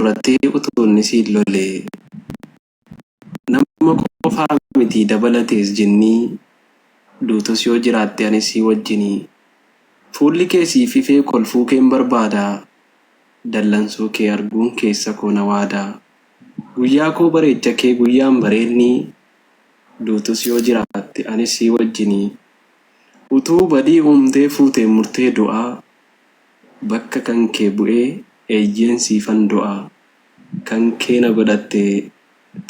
irratti utuu inni siin lolee Nama qofaa miti dabalatees jinnii Duutus yoo jiraatte anis si wajjini Fuulli kee siif ifee kolfuu keen barbaada Dallansuu kee arguun keessa koo na waada Guyyaa koo bareecha kee guyyaan bareedni Duutus yoo jiraatte anis si wajjini Utuu badii uumtee fuutee murtee du'aa Bakka kan kee bu'ee eeyyeen siifan du'a Kan kee na godhatte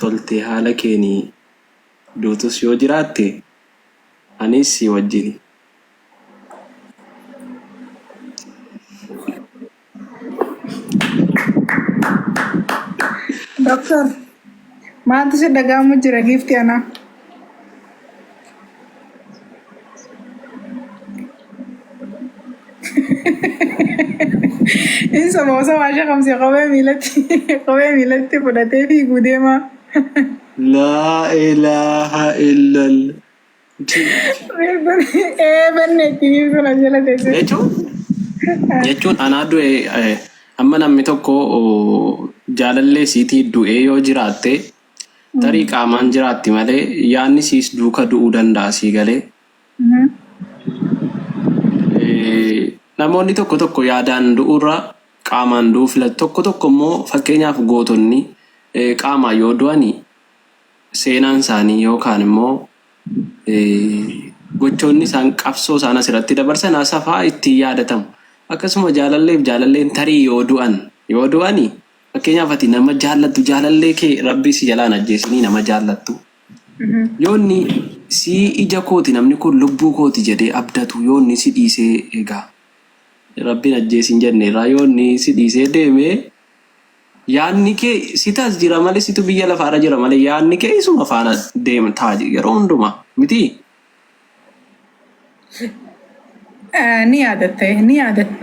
tolte haala keeni Duutus yoo jiraatte anis si wajjini. Doktor, maaltu si dhaga'amu jira giifti anaa? Inni soba osoo waa shaqamse kophee miilatti kophee miilatti fudhatee fiiguu deema. Laa ilaaha illal. Ee banne itti biiftuun as jala teessee. Jechuun jechuun anaa du'e amma namni tokko jaalallee siitii du'ee yoo jiraatte tarii qaamaan jiraatti malee yaadni siis duuka du'uu danda'a sii galee. Namoonni tokko tokko yaadaan du'uurra qaamaan du'uu filatu. Tokko tokko immoo fakkeenyaaf gootonni qaamaan yoo du'ani seenaan isaanii yookaan immoo gochoonni isaan qabsoo isaan asirratti dabarsan asafaa ittiin yaadatamu. Akkasuma jaalalleef jaalalleen tarii yoo du'an yoo du'ani fakkeenyaaf ati nama jaallattu jaalallee kee rabbii si jalaan ajjeesinii nama jaallattu Yoo inni sii ija kooti namni kun lubbuu kooti jedhee abdatu yoo inni si dhiisee egaa rabbiin ajjeesin jenne irraa yoo inni si dhiisee deeme yaadni kee situ as jira malee situ biyya lafaarra jira malee yaadni kee isuma faana deema ta'a yeroo hundumaa mitii? Ni yaadatta ni yaadatta.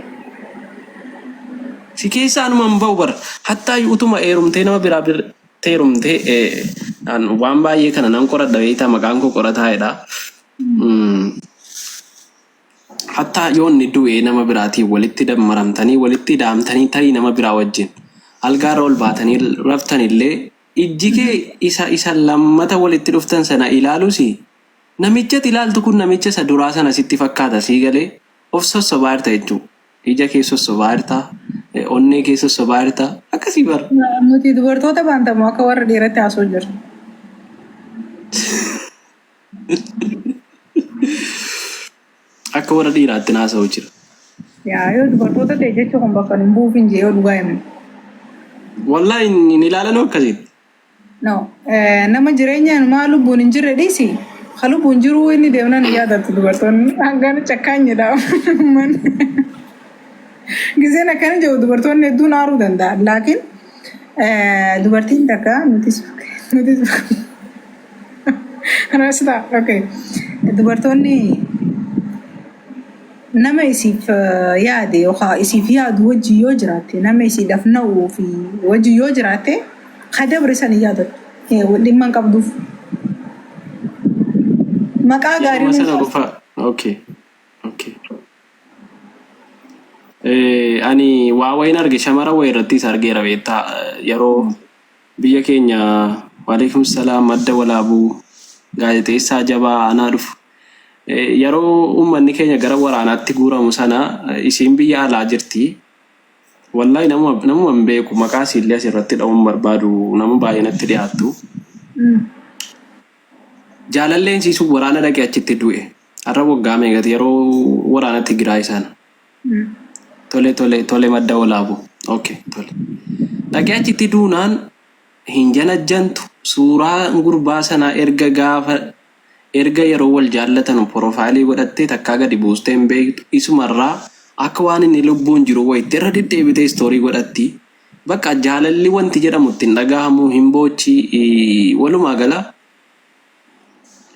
Si keessaa anuma hin ba'u bar. Hattaa utuma eerumtee nama biraa biratti heerumtee an waan baay'ee kana nan qoradha beektaa maqaan koo qorataa jedha. Hattaa yoo inni du'ee nama biraatiin walitti dammaramtanii walitti ida'amtanii tarii nama biraa wajjin algaarra ol baatanii raftan illee ijji kee isa isa lammata walitti dhuftan sana ilaalusi Namichi ati ilaaltu kun namicha isa duraa sana sitti fakkaata sii galee of sossobaa jirta jechuu ija kee sossobaa jirta onnee kee sossobaa jirta akkasii bar. Nuti dubartoota baantamu akka warra dhiiratti haasoo jirra. Akka warra dhiiraatti haasa'u jira. Yaa yoo dubartoota ta'e jechi kun bakka nun bu'uuf hin jee yoo dhugaa himne. Wallahi hin ilaalanuu akkasitti. No. Nama jireenyaan maa lubbuun hin jirre dhiisi. Ka lubbuun jiruu inni deemnaan hin yaadattu dubartoonni. Hangana cakkaanyidha. Uummanni. Gizeen akkana jedhu dubartoonni hedduun aaruu danda'a. Laakiin dubartiin takka nutis nutis Rasta okay. Dubartoonni Nama isiif yaade yookaa isiif yaadu wajjin yoo jiraatte, nama isiidhaaf na'uu fi wajjin yoo jiraatte, ka dabre san hin yaadattu. Dhimma hin qabduuf. Maqaa gaarii Yeruma nuuf sana qofa. Okay. Okay. Ani waa wayiin arge shamara wayii irrattis argeera beektaa yeroo Biyya keenya Waaleykum salaam Madda Walaabuu gaazexeessaa jabaa anaa dhufu. Yeroo uummanni keenya gara waraanaatti guuramu sana isiin biyya alaa jirti. Wallahi namuma namuma hin beeku maqaa isiillee asirratti dha'uu hin barbaadu nama baay'ee natti dhiyaattu. Jaalalleen isii sun waraana dhaqee achitti du'e. Har'a waggaa meeqati yeroo waraana Tigraay sana. Tole tole tole madda walaabu. Okay tole. Dhaqee achitti duunaan hin janajjantu suuraa gurbaa sanaa erga gaafa erga yeroo wal jaallatanu porofaayilii godhattee takkaa gadi buustee hin beektu isumarraa akka waan inni lubbuun jiru wayitti irra deddeebitee istoorii godhatti. Bakka jaalalli wanti jedhamu itti hin dhagahamu hin boochi walumaa gala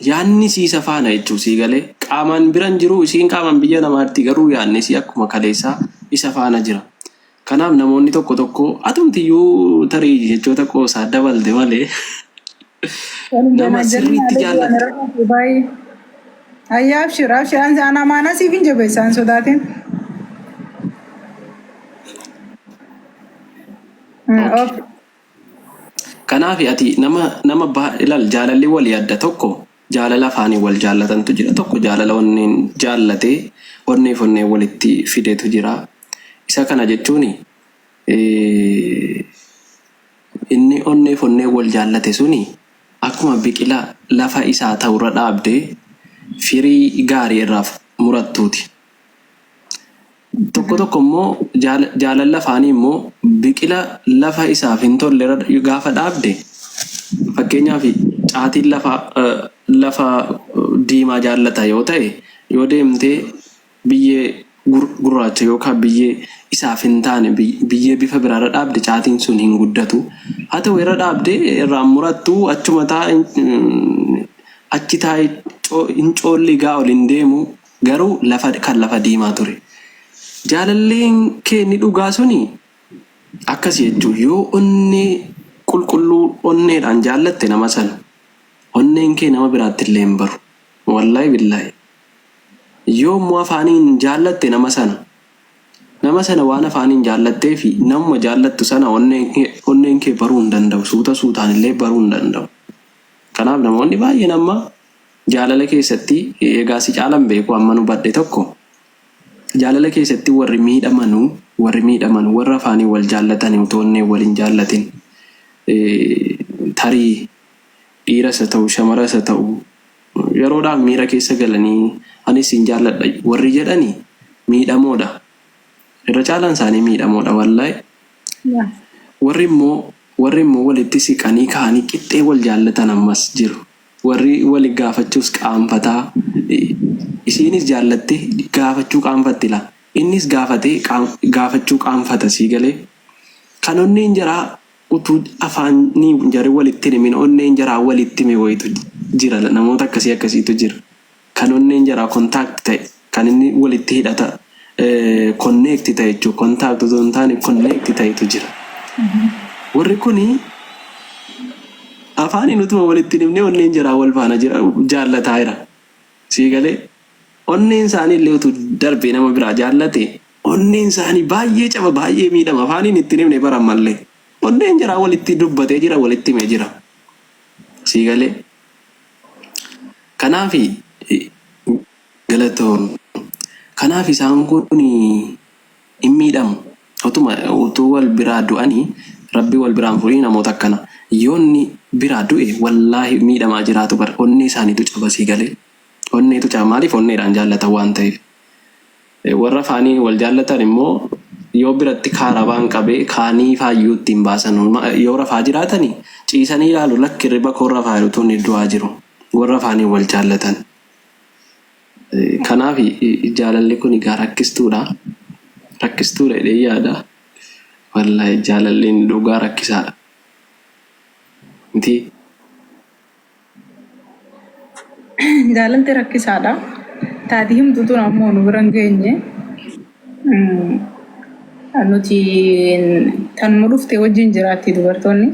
Yaanni isii isa faana jechuu sii galee qaamaan bira hin jiruu isiin qaamaan biyya namaa jirti garuu yaanni isii akkuma kaleessaa isa faana jira. Kanaaf namoonni tokko tokko atumtiyyuu tarii jechoota qoosaa dabalte malee nama sirriitti jaallattu. Baay'ee. Ayyaa abshir abshir an amaanaa siif hin jabeessa an sodaatin. Okay. Okay. Kanaaf ati nama nama ilaal, jaalalli walii adda. Tokko jaalala afaanii wal jaallatantu jira. Tokko jaalala onneen jaallatee onneef onneen walitti fidetu jira. Isa kana jechuun inni onneef onneen wal jaallate suni akkuma biqila lafa isaa ta'urra dhaabdee firii gaarii irraa murattuuti. Tokko tokko immoo jaalala afaanii immoo biqila lafa isaaf hin tolle irra gaafa dhaabde, fakkeenyaaf caatiin lafa diimaa jaallata yoo ta'e, yoo deemtee biyyee gurraacha yookaan biyyee isaaf hin taane, biyyee bifa biraarra dhaabde, caatiin sun hin guddatu. Haa ta'u, irra dhaabde irraan murattu, achuma taa'e, achi taa'e, hin coolligaa ol hin deemu, garuu lafa kan lafa diimaa ture. Jaalalleen kee inni dhugaa suni akkas jechuun, yoo onnee qulqulluu onneedhaan jaallatte nama sana, onneen kee nama biraatti illee hin baru. Wallaahi billaahi. Yoo immoo afaaniin jaallatte nama sana, nama sana waan afaaniin jaallattee fi namuma jaallattu sana onneen kee baruu hin danda'u. Suuta suutaan illee baruu hin danda'u. Kanaaf namoonni baay'een amma jaalala keessatti, egaa si caalan beeku, amma nu badhe tokko, jaalala keessatti warri miidhamanuu warra afaanii wal jaallatan utuu onneen wal hin jaallatin, tarii dhiiras haa ta'u, shamaras haa ta'u, yeroodhaaf miira keessa galanii anis sin jaalladha warri jedhani miidhamoodha. Irra caalaan isaanii miidhamoodha, wallaahi. Warri immoo walitti siqanii ka'anii qixxee wal jaallatan ammas jiru. Warri wali gaafachuus qaanfataa, isiinis jaallatte gaafachuu qaanfatti la. Innis gaafatee gaafachuu qaanfata, sii galee. Kan onneen jaraa utuu afaanii jarri walitti hin himin onneen jaraa walitti hime wayitu jira, namoota akkasii akkasiitu jira. Kan onneen jaraa contact ta'e, kan inni walitti hidhata, connect ta'e jechuudha. Contact otoo hin taane connect ta'etu jira. Warri kuni afaaniin utuma walitti hin himne onneen jaraa wal faana jira, jaallataa jira. Sii galee, onneen isaanii illee utuu darbee nama biraa jaallate, onneen isaanii baay'ee caba, baay'ee miidhama. Afaaniin itti hin himne baran mallee. Onneen jaraa walitti dubbatee jira, walitti himee jira. Sii galee. Kanaaf galatoon. Kanaaf isaan kun hin miidhamu. Utuma utuu wal biraa du'anii Rabbi wal biraan fuudhii namoota akkana. Yoo inni biraa du'e, wallaahi miidhamaa jiraatu bar, onnee isaaniitu caba, sii galee. Onneetu caba, maaliif? Onneedhaan jaallatan waan ta'eef. Warra afaaniin wal jaallatan immoo yoo biratti kaarabaan qabee kaanii faayyuu ittiin baasan, yoo rafaa jiraatanii ciisanii ilaalu, lakki, hirriba koo rafaa jiru tun du'aa jiru. Warra afaaniin wal jaallatan. Kanaaf jaalalli kun egaa rakkistuudha. Rakkistuudha jedhee yaada. Wallaahi, jaalalli dhugaa rakkisaadha. Miti? Jaalalli rakkisaadha. Taati himtu tun ammoo nu bira hin geenye. Nuti tanuma dhufte wajjin jiraatti dubartoonni.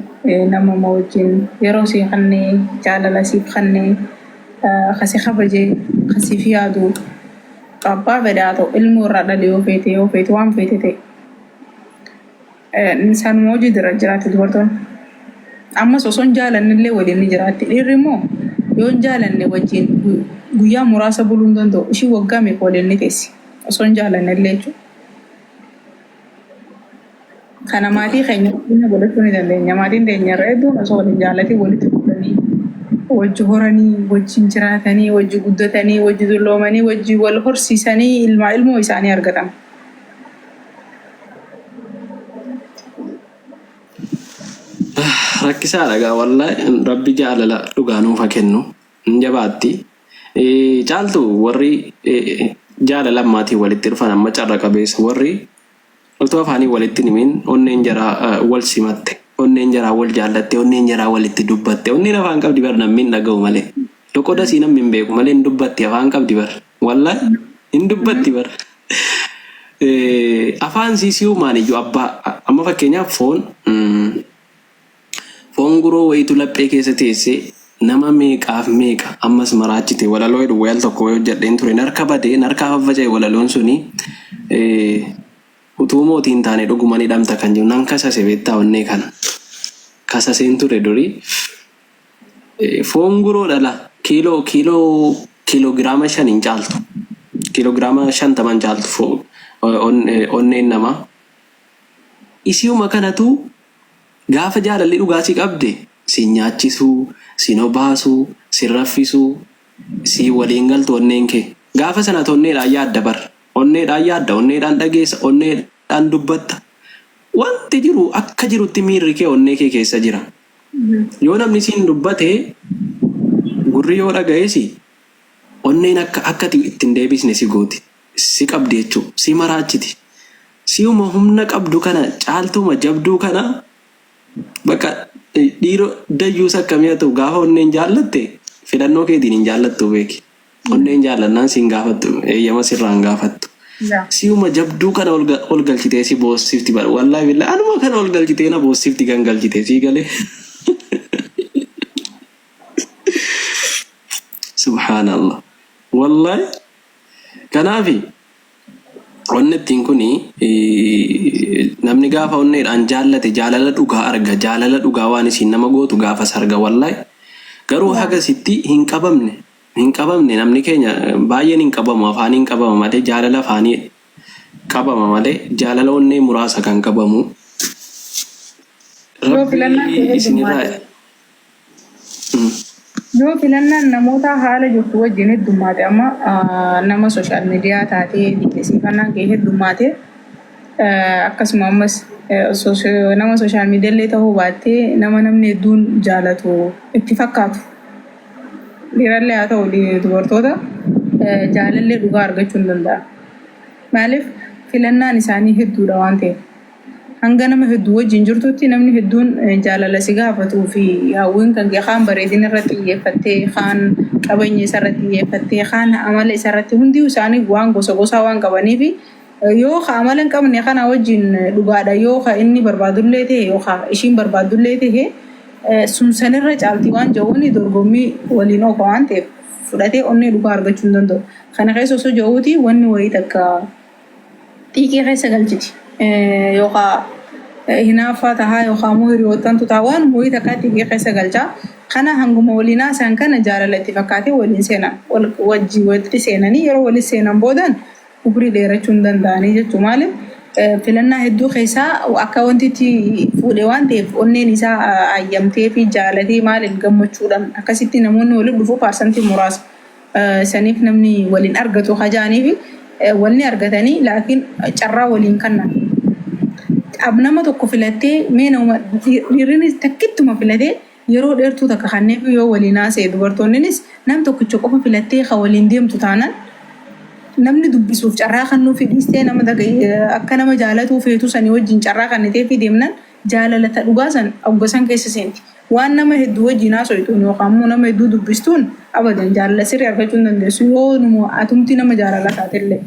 Namuma wajjin yeroo sii kennee, jaalala siif kennee, kasi kabajee, kasiif yaadu, abbaa fedhe haa ta'u, ilmoo irraa dhale yoo feete, yoo feete waan feete ta'e. Sanuma hojii jiraatti dubartoonni. Ammas osoo hin jaalanne illee waliin ni jiraatti. Dhiirri immoo yoo hin jaalanne wajjin guyyaa muraasa buluu hin danda'u. Ishii waggaa meeqa waliin ni teessi. Osoo hin jaalanne illee jechuudha. Kana maatii keenya wajjin godhachuu ni dandeenya. Maatiin keenya irra hedduun osoo waliin jaalatiin walitti fuudhanii, wajji horanii, wajjin jiraatanii, wajji guddatanii, wajji dulloomanii, wajji wal horsiisanii ilmaa ilmoo isaanii argatan. Rakkisaadha gaa, wallaahi. Rabbi jaalala dhugaa nuuf haa kennu. Hin jabaatti. Caaltu, warri jaalala ammaatiin walitti dhufan amma carra qabeessa, warri utuu afaanii walitti hin himin onneen jaraa wal simatte, onneen jaraa wal jaallatte, onneen jaraa walitti dubbatte. Onneen afaan qabdi bar, namni hin dhaga'u malee. Loqoda sii namni hin beeku malee hin dubbatti, afaan qabdi bar. Wallaahi, hin dubbatti bar. Afaan sii si'umaan iyyuu abbaa amma fakkeenyaaf foon guroo wayitu laphee keessa teessee nama meeqaaf meeqa ammas maraachite. Walaloo jedhu wayal tokko wayii hojjedheen ture, narka badee narkaa faffaca'e walaloon suni. Utuu mootii hin taane dhuguman hidhamta kan jiru nan kasase beektaa onnee kana. Kasaseen ture durii. Foon guroo dhala kiiloo kiiloo kiiloogiraama 5 hin caaltu. Kiiloogiraama 50 hin caaltu onneen namaa. Isiuma kanatu gaafa jaalalli dhugaa si qabde sin nyaachisuu, sin obaasuu, sin raffisuu, siin waliin galtu onneen kee. Gaafa sana ati onneedhaan yaadda bar. Onneedhaan yaadda, onneedhaan dhageessa, onneedhaan dubbatta. Wanti jiru akka jirutti miirri kee onnee kee keessa jira. Yoo namni siin dubbate gurri yoo dhaga'es onneen akka akka ati itti hin deebisne si gooti. Si qabdi jechuudha. Si maraachiti. Si'uma humna qabdu kana caaltuuma jabduu kana bakka dhiiro dayyuusa akkamii haa ta'u gaafa onneen jaallatte filannoo keetiin hin jaallattu beeki. Onneen jaallannaan siin gaafattu eeyyama sirraa hin gaafattu. Si'uma jabduu kana ol ol galchitee si boossifti bara wallaahi billahi anuma kana ol galchitee na boossifti gangalchitee sii galee. Subhaanallah. Wallaahi kanaafi Onnettiin kun namni gaafa onneedhaan jaallate jaalala dhugaa arga jaalala dhugaa waan isiin nama gootu gaafas arga wallahi garuu haga sitti hin qabamne hin qabamne namni keenya baay'een hin qabamu afaaniin qabama malee jaalala afaanii qabama malee jaalala onnee muraasa kan qabamu Yoo filannaan rabbi kee isinirraa heddummaate. Yoo filannaan namootaa haala jirtu wajjin heddummaate amma nama social media taatee dinqisiifannaan kee heddummaate akkasuma ammas nama social media illee ta'uu baattee nama namni hedduun jaalatu itti fakkaatu dhiirallee haa ta'u dubartoota jaalallee dhugaa argachuu hin danda'an. Maaliif filannaan isaanii hedduudha waan ta'eef. Hanga nama hedduu wajjin jirtutti namni hedduun jaalala si gaafatuu fi hawwiin kan kee kaan bareedina irratti xiyyeeffattee, kaan qabeenya isa irratti xiyyeeffattee, kaan amala isa irratti hundi isaanii waan gosa gosaa waan qabaniif yoo ka amala hin qabne kana wajjin dhugaadha yoo ka inni barbaadullee ta'e yoo ka ishiin barbaadullee ta'e sun sanirra caalti waan jedhuun dorgommii waliin oofa waan ta'eef fudhatee onnee dhugaa argachuu hin danda'u. Kana keessa osoo jiruuti wanni wayii takka xiiqii keessa galchiti. Yookaa hinaaffaa tahaa yookaa immoo hiriyoottantu taha waanuma wayii takkaa xiiqii keessa galcha. Kana hanguma waliin haasa'an kana jaalala itti fakkaatee waliin seenan. Wajji walitti seenanii yeroo walitti seenan boodan umrii dheerachuu hin danda'anii jechuudha. Maaliif filannaa hedduu keessaa akka wanti itti fuudhe waan ta'eef onneen isaa hayyamtee fi jaalatee maaliif gammachuudhaan akkasitti namoonni walitti dhufu paarsantii muraasa. Saniif namni wal hin argatu ka ja'aniifi wal ni argatanii laakiin carraa waliin kannan. Ab nama tokko filattee mee nama dhiirrinis takkittuma filatee yeroo dheertuu takka kanneefi yoo waliin haasa'e dubartoonninis nam tokkicha qofa filattee ka waliin deemtu taanaan namni dubbisuuf carraa kannuufi dhiistee nama akka nama jaalatuu feetuu sanii wajjin carraa kanniteefii deemnaan Jaalala ta dhugaa san hogga san keessa seenti. Waan nama heddu wajjiin haasoytuun yookaan immoo nama hedduu dubbistuun abadan jaalala sirrii argachuu hin dandeessu yoo numa atumti nama jaalalaa taatellee.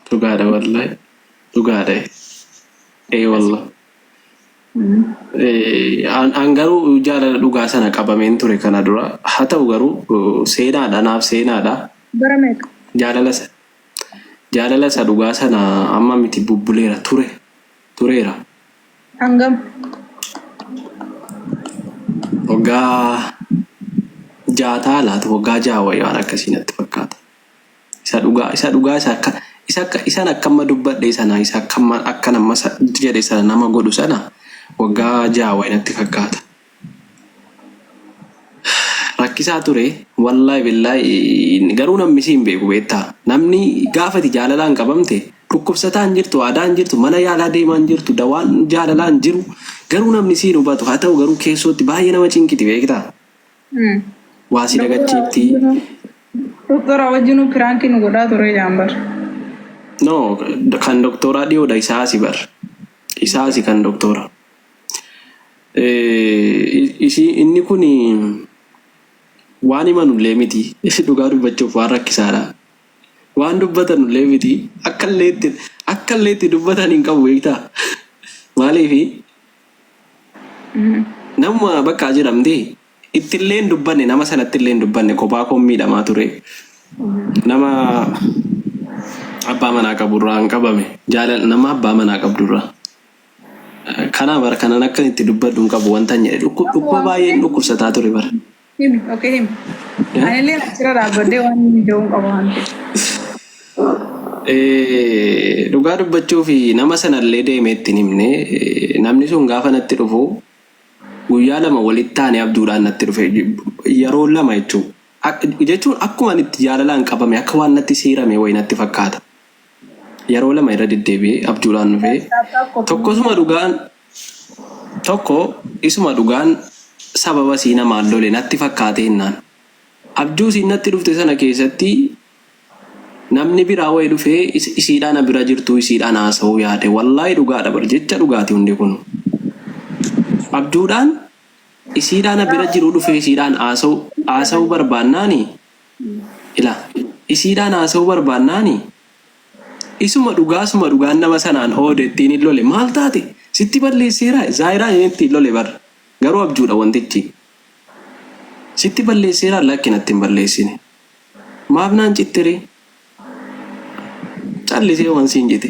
Dhugaadha wallahi dhugaadha ee wallah an an garuu jaalala dhugaa sana qabameen ture kana dura haa ta'u garuu seenaadha naaf seenaadha Bara meeqa? jaalala Jaalala isa dhugaa sana amma miti bubbuleera ture tureera. Hangam? Waggaa ja'a ta'a laata waggaa ja'a wayii waan akkasii natti fakkaata. Isa dhugaa isa dhugaa isa akka isa akka isan akka amma dubbadhe sana isa akka amma akka nama jedhe sana nama godhu sana waggaa ja'a wayii natti fakkaata. Rakkisaa ture wallahi billahi garuu namni si hin beeku beektaa namni gaafati jaalalaan qabamte dhukkubsataa hin jirtu aadaa hin jirtu mana yaalaa deemaa hin jirtu dawaan jaalalaa hin jiru garuu namni si hin hubatu haa ta'u garuu keessootti baay'ee nama cinqiti beektaa waa si dagachiifti. Doktora wajjinuu piraankii nu godhaa ture jaan bar. No kan doktooraa dhiyoodha isaasi bar isaasi kan doktora. Isii inni kun waan himanullee miti. Dhugaa dubbachuuf waan rakkisaadha. Waan dubbatanullee miti. Akka illee itti akka illee itti dubbatan hin qabu beektaa. Maaliifi namuma bakka jedhamte ittillee hin dubbanne nama sanatti illee hin dubbanne kophaa koon miidhamaa ture. Nama Abbaa manaa qaburraa hin qabame. Jaalala nama abbaa manaa qabdurraa. Kanaa bara kanan akkan itti dubbadhu hin qabu wanta hin jedhe. Dhukkuba baay'een dhukkubsataa ture bara. Himi, okay himi. Anillee achirra dhaabbadhee waan inni jedhu hin qabu waan ta'eef. Dhugaa dubbachuu fi nama sanallee deemee itti hin himne. Namni sun gaafa natti dhufu guyyaa 2 walitti taanee abjuudhaan natti dhufe. Yeroo 2 jechuun. Jechuun akkuma ani itti jaalalaan qabame akka waan natti siirame wayi natti fakkaata. Yeroo 2 irra deddeebi'ee abjuudhaan dhufee tokkosuma dhugaan tokko isuma dhugaan sababa sii namaan lole natti fakkaatee hinnaan. Abjuu isiin natti dhufte sana keessatti namni biraa wayi dhufee isiidhaa na bira jirtuu isiidhaan haasa'uu yaade. Wallaahi dhugaadha bar jecha dhugaati hundi kunu. Abjuudhaan isiidhaa na bira jiruu dhufee isiidhaan haasa'u haasa'uu barbaannaani ila isiidhaan haasa'uu barbaannaani isuma dhugaa suma dhugaan nama sanaan oode ittiin hin lole maal taate sitti balleesseeraa zaayiraan inni ittiin lole bar garuu abjuudha wantichi sitti balleesseeraa lakki natti hin balleessine maaf naan cittiree Callisee waan siin jete.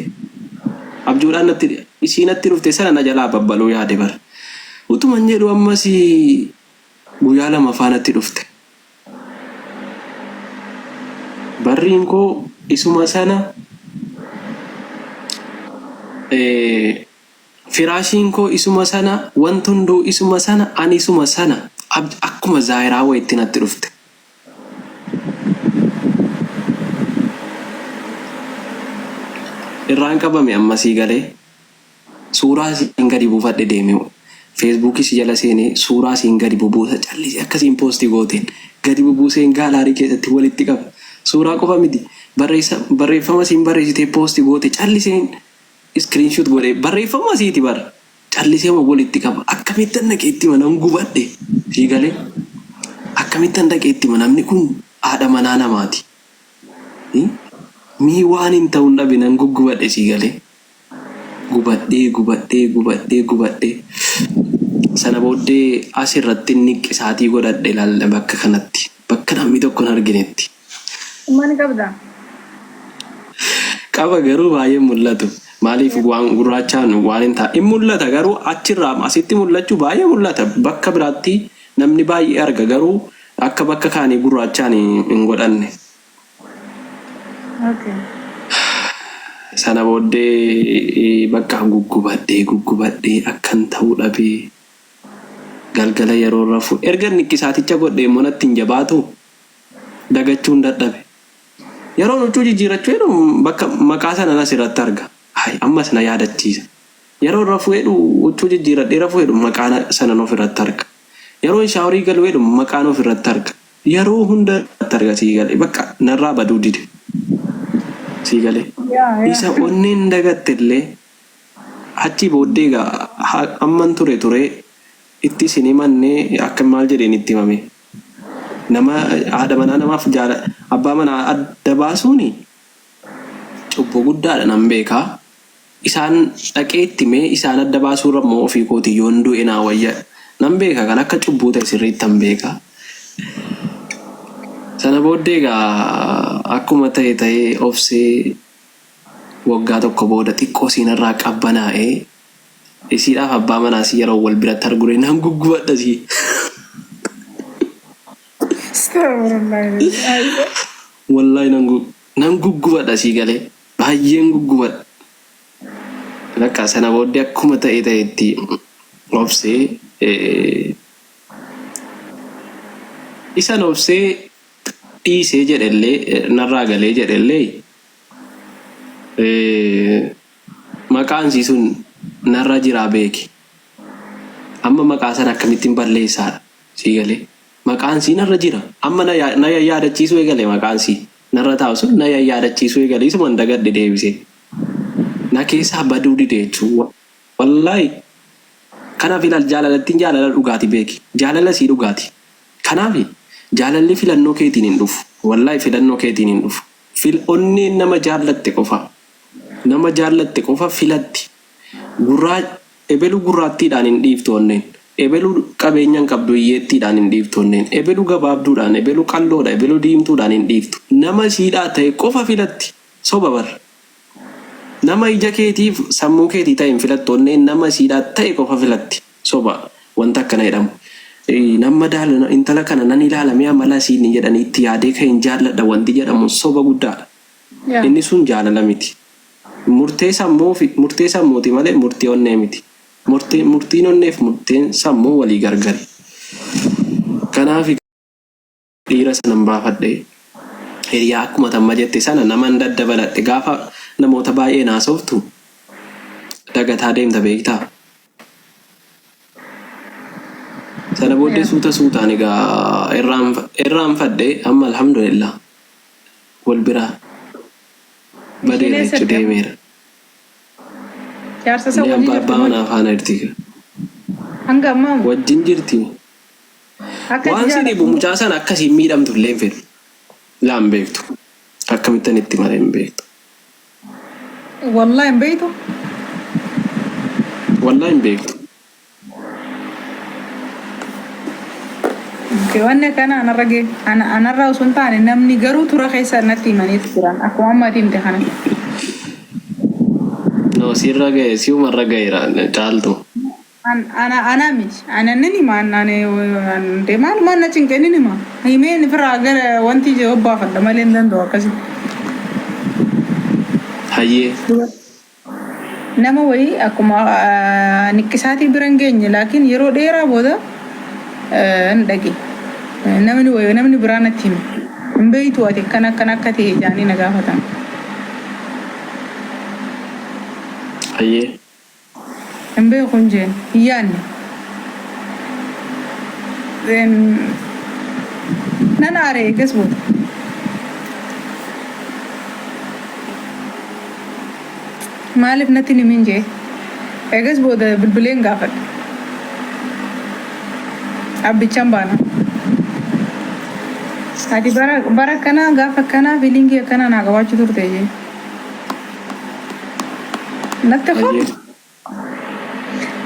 Abjuudhaan natti isii natti dhufte sana na jalaa babbaluu yaade bar. Utuman jedhu ammas guyyaa lamaffaa natti dhufte. Barriin koo isuma sana firaashiin koo isuma sana wanti hunduu isuma sana ani isuma sana akkuma zaayiraa wayitti natti dhufte. Irraan qabame amma sii galee suuraa siin gadi buufadhe deeme feesbuukii si jala seenee suuraa siin gadi bubuusa callisee akka siin poostii gooteen gadi bubuuseen gaalaarii keessatti walitti qaba suuraa qofa miti barreessa barreeffama siin barreessitee poostii goote calliseen iskiriinshuut godhee barreeffama siiti bar Calliseema walitti qaba. Akkamittan dhaqee itti hima nan gubadhe. Sii galee? Akkamittan dhaqee itti hima namni kun haadha manaa namaati. Mii waan hin ta'un dhabe nan guggubadhe sii galee? Gubadhee gubadhee gubadhee gubadhee. Sana booddee as irratti niqqisaatii godhadhe laal bakka kanatti. Bakka namni tokko hin arginetti. Ilmoo ni qabdaa? Qaba garuu baay'ee hin mul'atu. Maaliif waan gurraachaan waan hin taane. In mul'ata garuu achirraa asitti mul'achuu baay'ee mul'ata. Bakka biraatti namni baay'ee arga garuu akka bakka kaanii gurraachaan hin godhanne. Okay. Sana booddee bakka guggubadhee guggubadhee akkan ta'u dhabee galgala yeroo rafu erga niqqisaaticha godhee immoo natti hin jabaatu. Dagachuun dadhabe. Yeroon huccuu jijjiirachuu jedhu bakka maqaa sanan as irratti arga. Hay ammas na yaadachiisa. Yeroon rafuu jedhu huccuu jijjiiradhee rafuu jedhu maqaa sanan of irratti arga. Yeroon shaaworii galuu jedhu maqaan of irratti arga. Yeroo hunda irratti arga sii galee bakka narraa baduu dide. Sii galee. Yaa yaa. Isa onneen dagatte illee achii booddee egaa amman ture turee ittis hin himanne akka maal jedheen itti himame. Nama haadha manaa namaaf jaala abbaa manaa adda baasuuni cubbuu guddaadha nan beeka. Isaan dhaqee itti himee isaan adda baasuurra immoo ofii kootii yoon du'e naa wayya. Nan beeka kan akka cubbuu ta'e sirriittan beeka. Sana booddee egaa akkuma ta'e ta'ee obsee waggaa tokko booda xiqqoo siinarraa qabbanaa'ee Isiidhaaf abbaa manaa isii yeroo wal biratti argure nan guggubadha sii. Astaghfirullah. Wallahi nan gu nan guggubadha sii galee baay'een guggubadha. Bakka sana booddee akkuma ta'e ta'etti obsee isan obsee dhiisee jedhellee narraa galee jedhellee Maqaan isii sun narra jiraa beeki. Amma maqaa sana akkamittin balleessaadha. Sii galee? Maqaan isii narra jira. Amma na na yayyaadachiisuu eegale maqaan isii. Narra taa'u sun na yayyaadachiisuu eegale. Isuman dagadhe deebisee. Na keessaa baduu dide jechuu. Wallaahi. Kanaaf ilaal jaalalattiin jaalala dhugaati beeki. Jaalala isii dhugaati. Kanaaf jaalalli filannoo keetiin hin dhufu. Wallaahi filannoo keetiin hin dhufu. Fil onneen nama jaallatte qofa. Nama jaallatte qofa filatti. Gurraa ebelu gurraattiidhaan hin dhiiftu onneen. Ebelu qabeenya hin qabdu hiyyeettiidhaan hin dhiiftu onneen. Ebelu gabaabduudhaan, ebelu qalloodha, ebelu diimtuudhaan hin dhiiftu. Nama ishiidhaa ta'e qofa filatti. Soba bar. Nama ija keetiif sammuu keetii ta'e hin filattu onneen nama isiidhaa ta'e qofa filatti. Soba wanta akkana jedhamu. Nan madaala intala kana nan ilaala mee amala isii inni jedhanii itti yaadee ka'een jaalladha wanti jedhamu soba guddaadha. Inni sun jaalala miti. Murtee sammuu fi murtee sammuuti malee murtii onnee miti. Murtee murtiin onneef murteen sammuu walii gargari. Kanaaf dhiira sanan baafadhe. Hiriyaa akkuma tamma jette sana naman daddabaladhe gaafa namoota baay'een haasoftu dagataa deemta beektaa. Sana booddee suuta suutaan egaa irraanfadhe amma alhamdulillah wal biraa Ishiin badeera eessa jechuun erti amma? deemeera. Jaarsa san Inni wajji abbaa jirti abbaa moo? manaa faana jirti. Hanga ammaa moo? Wajjin jirti. Akka itti Waan si dhibu jaalattu moo? mucaa sana akka isiin miidhamtu illee hin fedhu. Laa hin beektu. Akkamittan itti mare hin beektu. Wallahi hin beektu? Wallahi hin beektu. Okay, wanni akkana anarra ga'e ana anarra osoo hin taane namni garuu tura keessa natti himaniitu jiran akkuma amma ati himte kana. No sirra ga'e siumarra ga'eera caaltu. An ana ana miti ana nin hima an ani an de maalumaan na cinqe nin hima himeen firaa gara wanti ije obbaafadha malee hin danda'u akkasitti. Hayyee. Nama wayii akkuma niqqisaatii bira hin geenye laakiin yeroo dheeraa booda hin dhage. Namni wayii namni biraa natti hime. Hin beektu ati akkana akkana akka ta'e jaanii na gaafatan. Hayyee. Hin beeku hin jeen. Hin yaanne. Then nan aare eegas booda. Maaliif natti hin himin jee. Eegas booda bilbileen gaafadhe. Abbichaan baana. Ati bara bara akkanaa gaafa akkanaa feelingii akkanaa naa qabaachuu turte jee. Natti Hayyee. kottu.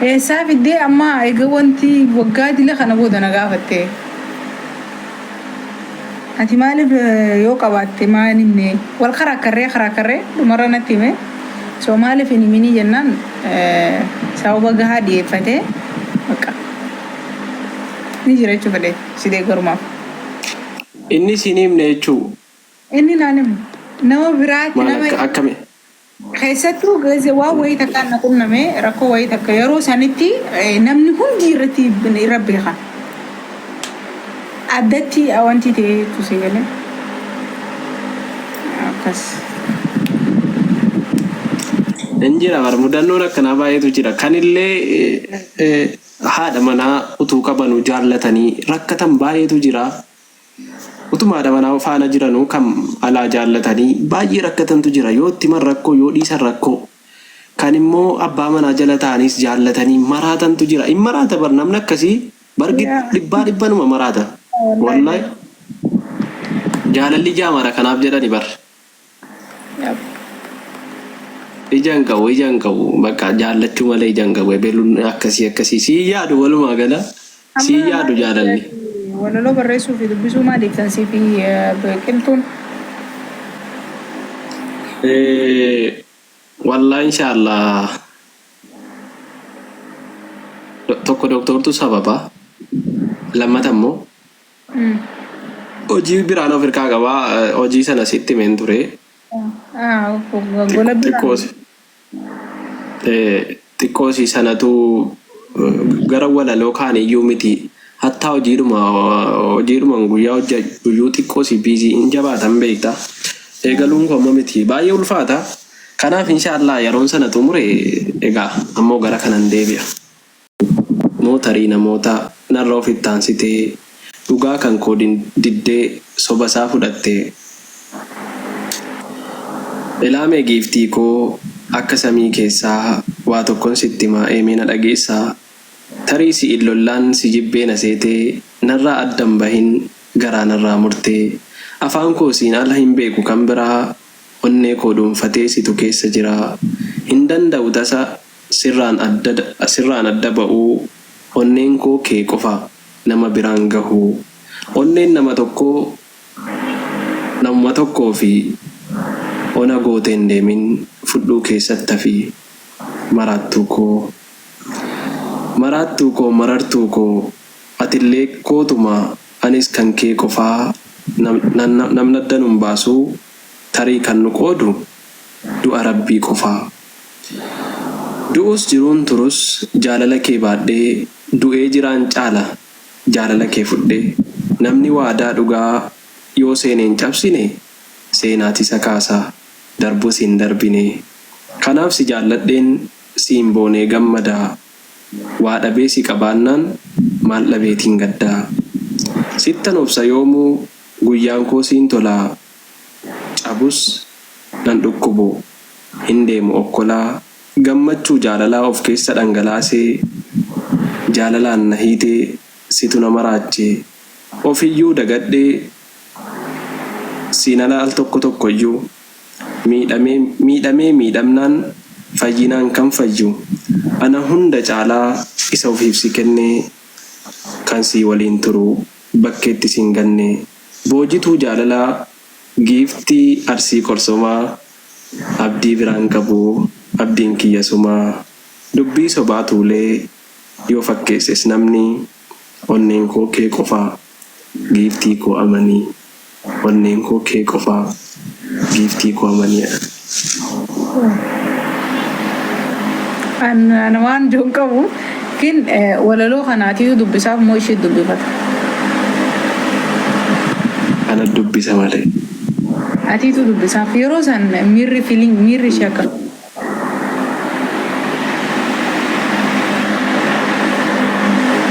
Eessaa fiddee amma eega wanti waggaa dila kana booda na gaafatte. Ati maaliif yoo qabaatte maa hin himne? Wal karaakkarree karaakkarree dhumarra natti hime. So maaliif hin himinii jennaan sababa gahaa dhiyeeffatee bakka ni jira jechuu fedhe si deeggarumaaf. Inni siin himne jechuu. Inni naan himne. Nama biraatti Maal nama akka akkami? Keessattuu gaze waan wayii takkaan na qunname rakkoo wayii takka yeroo sanitti namni hundi irratti irra beeka. Addatti wanti ta'e jechuu si galee. Akkas. Hin jira bar mudannoon akkanaa baay'eetu jira. Kanillee haadha manaa utuu qabanuu jaallatanii rakkatan baay'eetu jira. Utuma haadha manaa faana jiranuu kam alaa jaallatanii baay'ee rakkatantu jira. Yoo itti himan rakkoo, yoo dhiisan rakkoo. Kan immoo abbaa manaa jala ta'aniis jaallatanii maraatantu jira. In maraata bar namni akkasii bargi dhibbaa dhibbanuma maraata. Wallahi jaalalli jaamaadha kanaaf jedhani bar. Ija hin qabu, ija hin qabu. Bakka jaallachuu malee ija hin qabu. Ebeluun akkasii akkasii. Sii yaadu walumaa gala. Sii Amma yaadu maal jaalalli. walaloo barreessuu fi dubbisuu maal dhiiftan sii fi biqiltuun? Wallahi inshallah tokko doktortu sababa lammata immoo Hojii biraan of hirkaa qaba. Hojii sana sitti himeen ture. Gola biraan. Xiqqoosi sanatu gara walaloo kaan iyyuu miti. Hattaa hojiidhuma hojiidhuman guyyaa hojjedhu iyyuu xiqqoosi biizii hin jabaatan beekta. Eegaluun koo amma miti. Baay'ee ulfaata. Kanaaf inshaallah yeroon sana xumure egaa ammoo gara kanan deebi'a. Moo tarii namoota narra ofitti aansitee dhugaa kan koo diddee soba isaa fudhattee? Elaa mee giiftii koo akka samii keessaa waa tokkon sitti himaa eemee na dhageessaa? Tarii si'in lollaan si jibbee na seetee narraa adda hin bahin garaa narraa murtee afaan koo siin ala hin beeku kan biraa onnee koo dhuunfatee situ keessa jiraa hin danda'u tasa Sirraan adda sirraan adda ba'uu Onneen koo kee qofa nama biraan gahuu Onneen nama tokkoo namuma tokkoofi Ona gootee hin deemin fudhuu keessatti hafi maraattuu koo. Maraattuu koo marartuu koo atillee kootuma anis kan kee qofaa namni adda nun baasuu tarii kan nu qoodu du'a rabbii qofaa. Du'us jiruun turus jaalala kee baadhee du'ee jiraan caala jaalala kee fudhee. Namni waadaa dhugaa yoo seene hin cabsine seenaati isa kaasa darbus hin darbine. Kanaaf si jaalladheen siin boonee gammada waa dhabee si qabaannaan maal dhabeetiin gadda. Sittan obsa yoomuu guyyaan koo siin tola cabus nan dhukkubu hin deemu okkolaa gammachuu jaalalaa of keessa dhangalaasee jaalalaan na hiitee situ na maraache ofiyyuu dagadhee siin ala al tokko tokkoyyuu miidhamee miidhamee miidhamnaan fayyinaan kan fayyu ana hunda caalaa isa ofiif si kennee kan sii waliin turu bakkeetti sin ganne boojituu jaalalaa giiftii arsii qorsomaa abdii biraan qabu abdiin kiyya sumaa dubbii sobaa tuulee yoo fakkeesses namni onneen koo kee qofaa giiftii koo amanii onneen koo kee qofaa giiftii koo amanii jedha. An waan jiru qabu kin walaloo kanaatiitu dubbisaaf moo ishee dubbifata? Ana dubbisa malee. Atiitu dubbisaaf yeroo san miirri feeling miirri ishee akka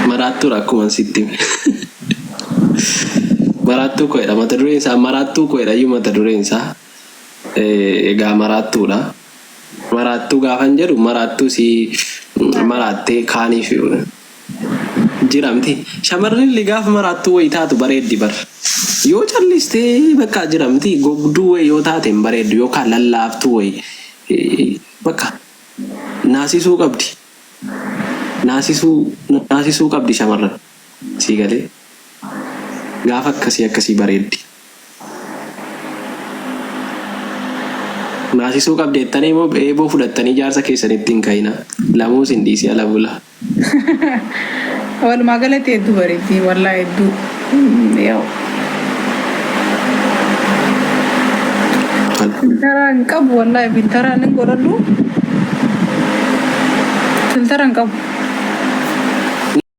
Maraattuudha akkuma sitti hime. Maraattuu koodha mata dureen isaa maraattuu koodha iyyuu mata dureen isaa egaa maraattuudha. Maraattuu gaafan jedhu maraattuu si maraattee kaaniif jira miti. Shamarri illee gaafa maraattuu wayii taatu bareeddi bar. Yoo callistee bakka jira miti gogduu wayii yoo taate hin bareeddu yookaan lallaaftuu wayii bakka naasisuu qabdi. Naasisuu naasisuu qabdi shamarran. Sii galee gaafa akkasii akkasii bareeddi. Naasisuu qabdi jettanii immoo eeboo fudhattanii jaarsa keessanitti hin ka'ina. Lamuus hin dhiisii ala bula. Walumaa galatti hedduu bareeddi wallaahi hedduu. Yoo. Filtara hin qabu wallaahi filtara hin godhadhu. Filtara hin qabu.